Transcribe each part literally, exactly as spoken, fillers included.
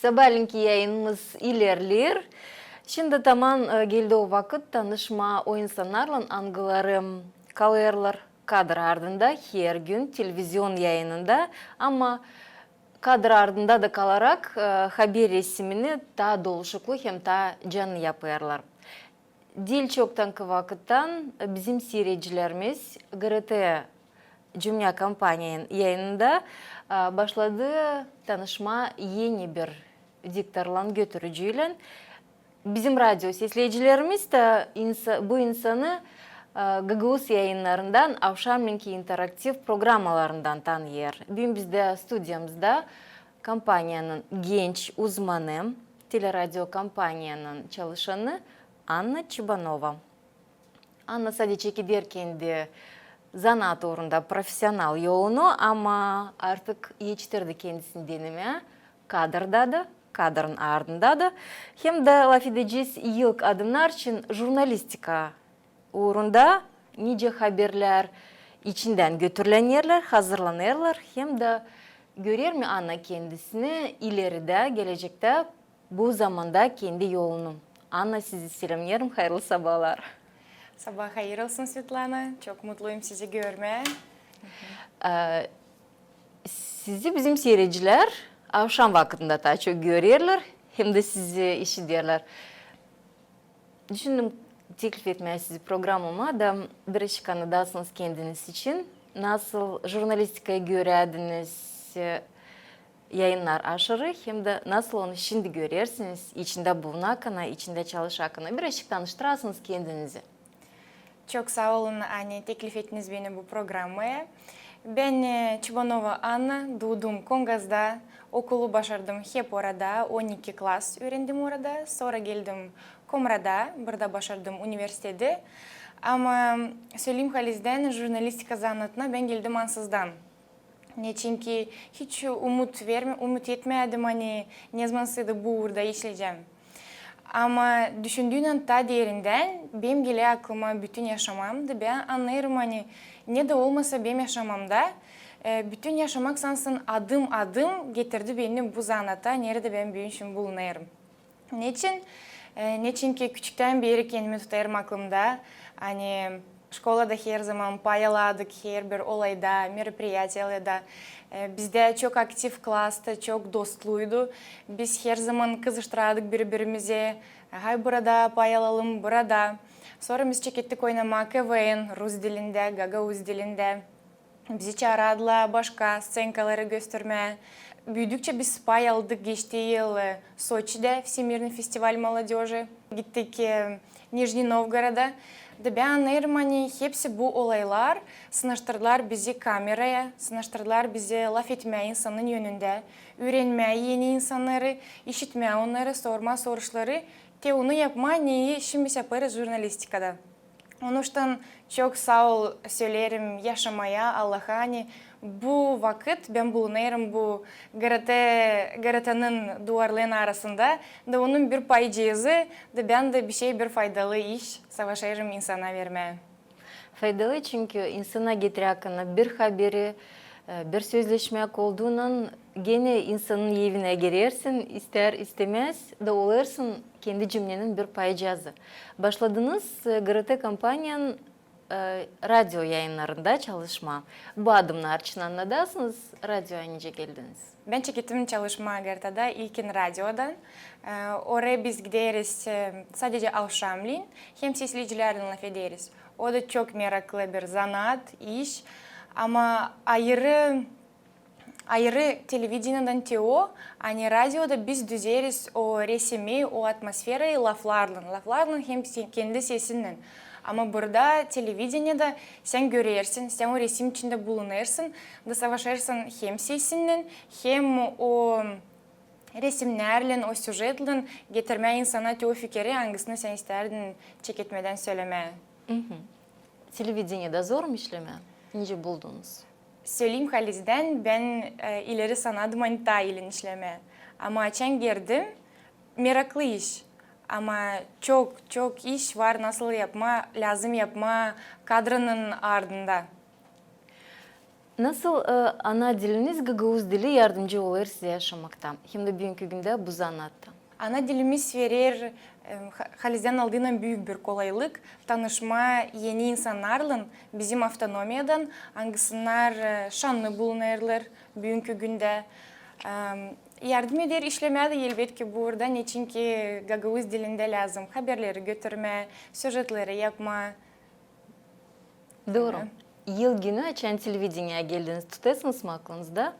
Sabaaleenki yayınımız ilerleer. Şindi taman, e, geldi o vakıt tanışmaa o insannarlan, angıları kalêrlar kadr ardında hergün televizion yayınında, ama kadr ardında da kalarak, e, haber resimini taa doluşuklu hem taa canlı yapêrlar. Diil çoktankı vakıttan bizim siiredicilerimiz GRT Cümnä kompaniyanın yayınında, e, başladı tanışmaa eni bir diktorlan, götürücüylän. Bizim radio sesleyicilerimiz dä insa-, bu insanı, e, Gagauz yayınnarından avşamleenki interaktiv programalarından tanıyêr. Büün bizdä studiyamızda kompaniyanın genç uzmanı, teleradio kompaniyanın çalışanı Anna Çıbanova. Anna sade çekeder kendi zanaat uurunda profesional yolunu, ama artık etiştirdi kendisini denemää kadrda da, kadrın ardında da. Hem dä lafedecez ilk adımnar için jurnalistika uurunda, nicä haberlär içindän götürülerlär, hazırlanêrlar, hem dä görer mi Anna kendisini ileridä, gelecektä bu zamanda kendi yolunu? Anna, sizi selämneerim, hayırlı sabaalar. Sabaa hayır olsun, Svetlana. Çok mutluyum sizi görmää. E, sizi bizim siiredicilär avşam vakıtında taa çok görerlär, hem dä sizi işiderlär. Düşündüm teklif etmää sizi programama da birazcık annadasınız kendiniz için. Nasıl jurnalistikayı görädiniz, e, yayınnar aşırı, hem dä nasıl onu şindi görersiniz, içindä bulunakana, içindä çalışakana. Birazcık tanıştırasınız kendinizi. Çok saa olun, ani teklif ettiniz beni bu programaya. Bän, e, Çıbanova Anna, duudum Kongazda, okulu başardım hep orada, on iki klas üürendim orada. Sora geldim Komrada, burada başardım universiteti. Ama söleyim halizdän, jurnalistika zanaatına bän geldim ansızdan. Neçinki hiç umut vermä-, umut etmärdim, ani nezaman sade bu uurda işleyecäm. Ama düşündüynän taa derindän, benim geler aklıma bütün yaşamam da bän annêêrım, ani ne dä olmasa benim yaşamamda, e, bütün yaşamak sansın adım-adım getirdi beni bu zanaata, neredä bän büün şindi bulunêrım. Neçin? E, neçinki küçüktän beeri kendimi tutêrım aklımda, ani şkolada herzaman pay alardık herbir olayda, meropiriyatiyada. E, bizdä çok aktiv klasta, çok dostluydu. Biz herzaman kızıştırardık biri-birimizä, hay burada pay alalım, burada. Sora biz çekettik oynamaa KVN rus dilindä, gagauz dilindä. Bizi çaarardılar başka sţenkaları göstermää. Büüdükçä biz pay aldık geçti yıl, e, Soçidä, Всемирный фестиваль молодёжи. Gittik, e, Нижний Новгорода. Da bän annêêrım, ani hepsi bu olaylar sınıştırdılar bizi kameraya, sınıştırdılar bizi lafetmää insanın önündä, üürenmää eni insannarı, işitmää onnarı, sormaa soruşları, te onu yapmaa, neyi şindi biz yapêrız jurnalistikada. Onuştan çok saa ol söleerim yaşamaya, Allaha, ani bu vakıt bän bulunêrım bu GRT, GRT-nın duvarların arasında, da onun bir paycıızı, da bän dä bişey, bir faydalı iş savaşêrım insana vermää. Faydalı, çünkü insana getirärkän bir haberi, e, bir sözleşmäk olduunnan genä insanın evinä girersin, istär-istämäz, da olêrsın kendi cümnenin bir paycıızı. Başladınız, e, GRT kompaniyanın, e, radio yayınnarında çalışmaa. Bu adımnar için annadasınız, radioya nicä geldiniz? Bän çekettim çalışmaa GRT-da ilkin radiodan. E, oraya biz gideriz, e, sadecä avşamleyin, hem sesleyicilärlän lafederiz. O da çok meraklı bir zanaat, iş. Ama ayırı, ayırı televideniyadan te o, ani radioda biz düzeriz o resimi, o atmosferayı laflarlan, laflarlan hem se-, kendi sesinnän. Ama burada televideniyada sän görersin, sän o resim içindä bulunêrsın, da savaşêrsın hem sesinnän, hem o resimnärlän, o süžetlän getirmää insana te o fikiri, angısını sän istärdin çeketmedän sölemää. Televideniyada zor mu işlemää? Nicä buldunuz? Söleyim halizdän, bän, e, ileri sanadım, ani taa iilin işlemää. Ama açan girdim, meraklı iş. Ama çok, çok iş var, nasıl yapmaa, lääzım yapmaa kadrının ardında. Nasıl, e, ana diliniz, gagauz dili, yardımcı olêr sizä yaşamakta hem dä büünkü gündä bu zanaatta? Ana dilimiz verer, e, ha-, halizdän aldıynan büük bir kolaylık tanışmaa eni insannarlan bizim avtonomiyadan, angısınnar, e, şannı bulunêrlar büünkü gündä. E, yardım eder işlemää dä, elbetki, burada, neçinki gagauz dilindä lääzım haberleri götürmää, süjetleri yapmaa. Dooru. Yıl günü açan televideniya geldiniz, tutêrsınız mı aklınızda?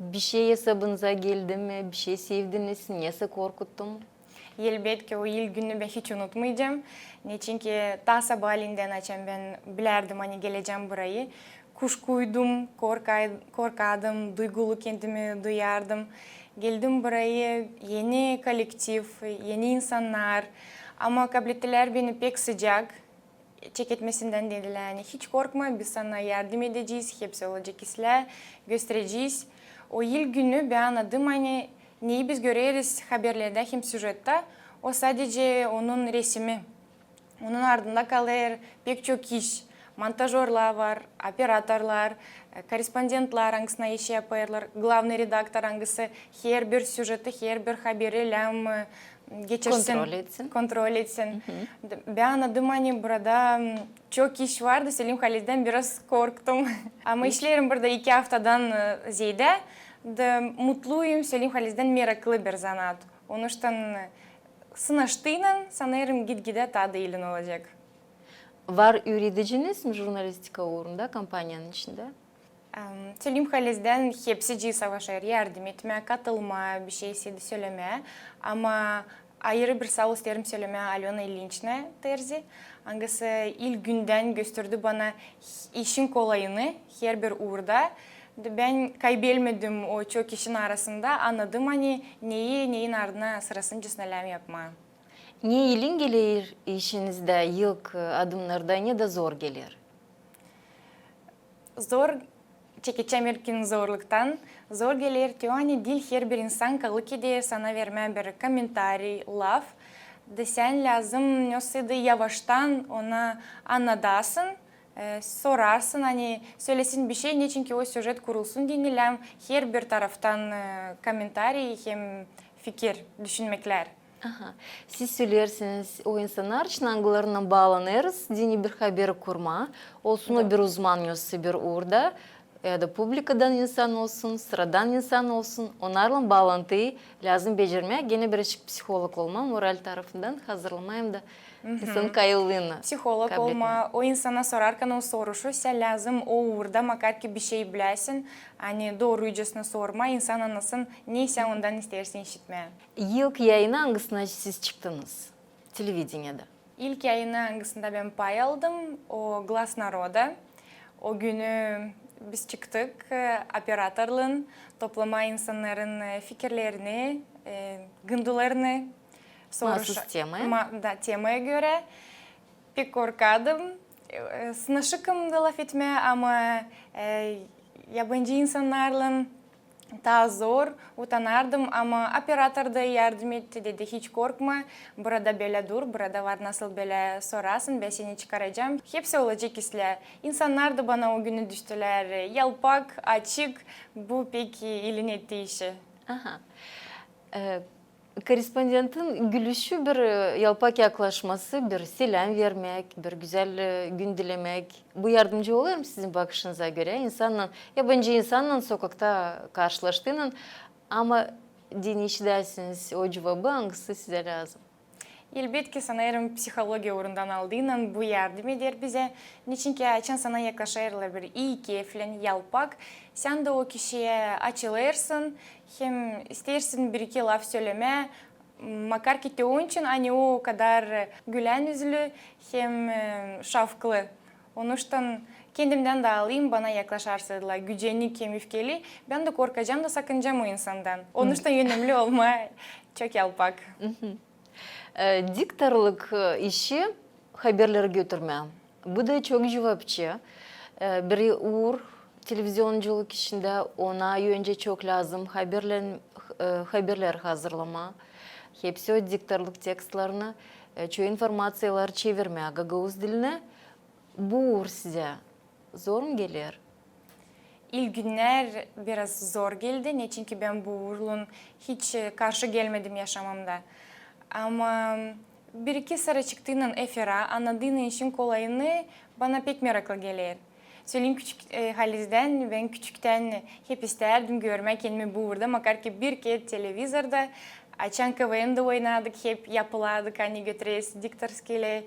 Bişey esabınıza geldi mi, bişey sevdiniz, nesä korkuttu mu? Elbetki, o yıl gününü bän hiç unutmayacam. Neçinki taa sabaalendän, açan bän bilärdim, ani gelecäm burayı, kuşkuydum, korkay-, korkardım, duygulu kendimi duyardım. Geldim burayı, eni kollektiv, eni insannar. Ama kablettilär beni pek sıcak. Çeketmesindän dedilär, ani hiç korkma, biz sana yardım edecez, hepsi olacek islää, gösterecez. O yıl günü bän annadım, ani neyi biz göreriz haberlerdä hem süjettä, o sadece onun resimi. Onun ardında kalêr pek çok iş. Montažörlar var, operatorlar, e, korrespondentlar, angısına işi yapêrlar, glavnıy redaktor, angısı herbir süjeti, herbir haberi lääzım, e, geçirsin. Kontrol etsin. Kontrol etsin. Bän annadım, ani burada, m, çok iş vardı, söleyim halizdän biraz korktum. Ama işleerim burada iki aftadan, e, zeedä, da mutluyum, söleyim halizdän meraklı bir zanaat. Onuştan, e, sınaştıynan, sanêrım, git-gidä taa da ilin olacek. Var üürediciniz mi jurnalistika uurunda kompaniyanın içindä? Em, söleyim halizdän, hepsicii savaşêr yardım etmää, katılmaa, bişey isteer sölemää. Ama ayırı bir saa ol isteerim sölemää Alöna İlinçnaya Terzi, angısı ilk gündän gösterdi bana işin kolayını herbir uurda. Bän kaybelmedim o çok işin arasında, annadım, ani neyi neyin ardına sırasıncasına lääzım yapmaa. Ne ilin geler işinizdä ilk, e, adımnarda, ne dä zor geler? Zor, çekecäm ilkin zorluktan. Zor geler te, ani diil herbir insan kalık eder sana vermää bir kommentariy, laf. Da sän lääzım nesä dä yavaştan ona annadasın, e, sorarsın, ani sölesin bişey, neçinki o süjet kurulsun deyni lääzım herbir taraftan, e, kommentariy hem fikir, düşünmeklär. Aha. Siz söleersiniz o insannar için, angılarınnan baalanêrız deyni bir haber kurmaa, olsun o bir uzman nesä bir uurda, ya da publikadan insan olsun, sıradan insan olsun, onnarlan baalantıyı lääzım becermää, genä birazçık psiholog olmaa, moral tarafından hazırlamaa hem dä insanın kayıllıını kabletmää. Psiholog olmaa, o insana sorarkan o soruşu, sän lääzım o uurda makar ki bişey biläsin, ani doorucasına sormaa, insan annasın, ne sän ondan isteersin işitmää. İlk yayını, angısına siz çıktınız televideniyada? İlk yayını, angısında bän pay aldım, o Glas naroda. O günü biz çıktık, e, operatorlan toplamaa insannarın, e, fikirlerini, e, gındularını. Maasuz temaya. Ma-, da, temaya görä. Pek korkardım. E, sınaşıkım da lafetmää, ama, e, yabancı insannarlan taa zor, utanardım, ama operator da yardım etti, dedi, hiç korkma, burada bölä dur, burada var nasıl bölä sorasın, bän seni çıkaracam. Hepsi olacek islää. İnsannar da bana o günü düştülär yalpak, açık, bu pek ilin etti işi. Aha. E, Korrespondentin gülüşü, bir, e, yalpak yaklaşması, bir seläm vermäk, bir gözäl, e, gün dilemäk, bu yardımcı olêr mı sizin bakışınıza görä? İnsannan, yabancı insannan sokakta karşılaştıynan, ama deyni işidäsiniz o cuvabı, angısı sizä lääzım. Elbetki, sanêrım, psihologiya uurundan aldıynan bu yardım eder bizä. Neçinki açan sana yaklaşêrlar bir ii keyflän, yalpak, sän dä o kişiyä açılêrsın, hem isteersin bir-iki laf sölemää, makar ki te onun için, ani o kadar gülän üzlü hem, e, şafklı. Onuştan kendimdän dä alayım, bana yaklaşarsa da gücenik hem üfkeli, bän dä korkacam da sakınacam o insandan. Onuştan önemli olmaa çok yalpak. E, diktorluk, e, işi haberleri götürmää. Bu da çok cuvapçı, e, bir uur televizionculuk işindä, ona öncä çok lääzım haberlän-, e, haberler hazırlamaa. Hepsi o diktorluk tekstlerini, e, çoyu informaţiyaları çevirmää gagauz dilinä. Bu uur sizä zor mu geler? İlk günnär biraz zor geldi, neçinki bän bu uurlan hiç, e, karşı gelmedim yaşamamda. Ama bir-iki sıra çıktıynan efira, annadıynan işin kolayını, bana pek meraklı geler. Söleyim, küçük, e, halizdän, bän küçüktän hep istärdim görmää kendimi bu uurda, makar ki bir kerä televizorda, açan KVN:da oynadık, hep yapıladık, ani götüreyiz diktorskiyä.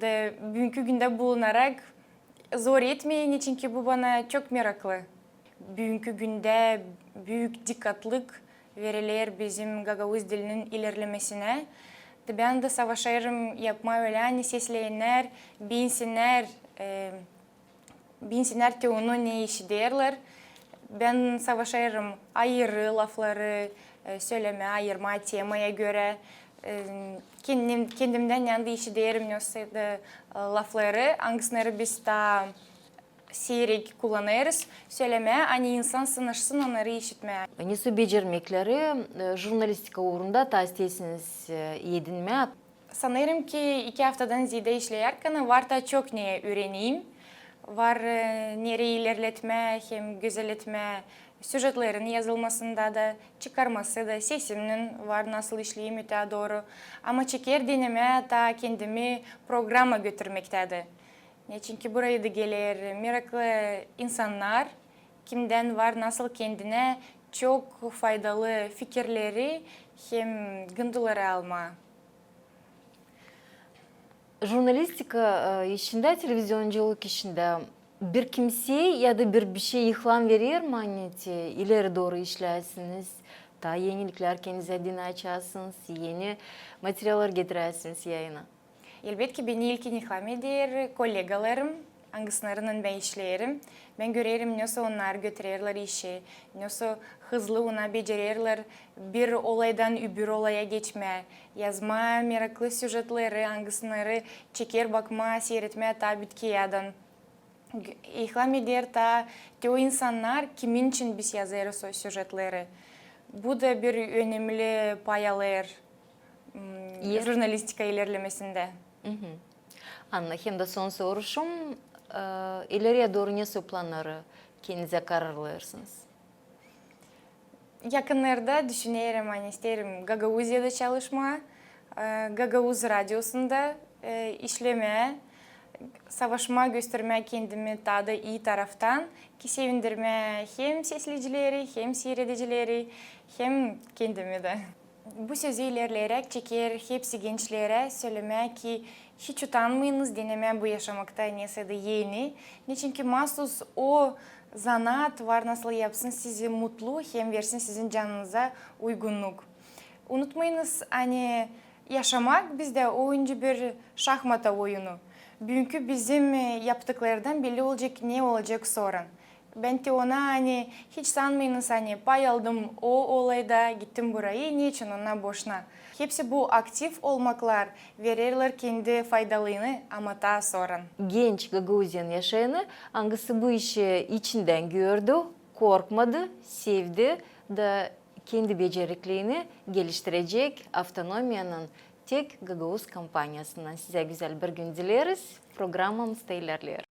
Da büünkü gündä bulunarak zor etmeer, neçinki bu bana çok meraklı. Büünkü gündä büük dikkatlık veriler bizim gagauz dilinin ilerlemesinä. Da bän dä savaşêrım yapmaa ölä, ani sesleynnär, biinsinnär, e, biinsinnär te onu, ne işiderlär. Bän savaşêrım ayırı lafları, e, sölemää, ayırmaa temaya görä. E, kendim, kendimdän yanda işiderim, ne olsa da, e, lafları, angısınarı biz taa siirek kullanêrız, sölemää, ani insan sınaşsın onnarı işitmää. Nesoy becermekleri, e, jurnalistika uurunda taa isteersiniz, e, edinmää? Sanêrım ki, iki aftadan zeedä işleyärkän var taa çok ne üüreneyim. Var, e, nereyi ilerletmää hem gözelletmää süjetlerin yazılmasında da, çıkarması da, sesimnän var nasıl işleyim ötää dooru. Ama çeker denemää taa kendimi programa götürmektä dä. Neçinki burayı da geler meraklı insannar, kimdän var nasıl kendinä çok faydalı fikirleri hem gındıları almaa. Jurnalistika, e, işindä, televizionculuk işindä bir kimsey ya da bir bişey ilham verer mi, ani te ileri dooru işläsiniz, taa eniliklär kendiniz adına açasınız, eni materiallar getiräsiniz yayına? Elbetki, beni ilkin ilham eder kollegalarım, angısınarınnan bän işleerim. Bän görerim, nesoy onnar götürerlär işi, nesoy hızlı onu becererlär bir olaydan öbür olaya geçmää, yazmaa meraklı süjetleri, angısınarı çeker bakmaa, siiretmää taa bitkiyädän. İlham eder taa te o insannar, kimin için biz yazêrız o süjetleri. Bu da bir önemli pay alêr, m, jurnalistika ilerlemesindä. Anna, hem dä son soruşum, e, ileriye dooru nesoy plannarı kendinizä kararlêêrsınız? Yakınnarda düşünerim, ani isteerim Gagauziyada çalışmaa, e, Gagauz radiosunda, e, işlemää, savaşmaa göstermää kendimi taa da ii taraftan, ki sevindirmää hem sesleyicileri, hem siiredicileri, hem kendimi dä. Bu sözü ilerleyeräk çeker hepsi gençlerä sölemää, ki hiç utanmayınız denemää bu yaşamakta nesä dä eni. Neçinki maasuz o zanaat var nasıl yapsın sizi mutlu hem versin sizin canınıza uygunnuk. Unutmayınız, ani yaşamak bizdä o nicä bir şahmata oyunu. Büünkü bizim, e, yaptıklardan belli olacek, ne olacek soran. Bän te ona, ani hiç sanmayınız, ani pay aldım o olayda, gittim burayı, neçin ona boşuna. Hepsi bu aktiv olmaklar vererlär kendi faydalarını, ama taa soran. Genç Gagauziyanın yaşayanı, angısı bu işi içindän gördü, korkmadı, sevdi da kendi beceriklerini geliştirecek avtonomiyanın tek gagauz kompaniyasından. Sizä gözäl bir gün dileriz. Programamız da ilerleer.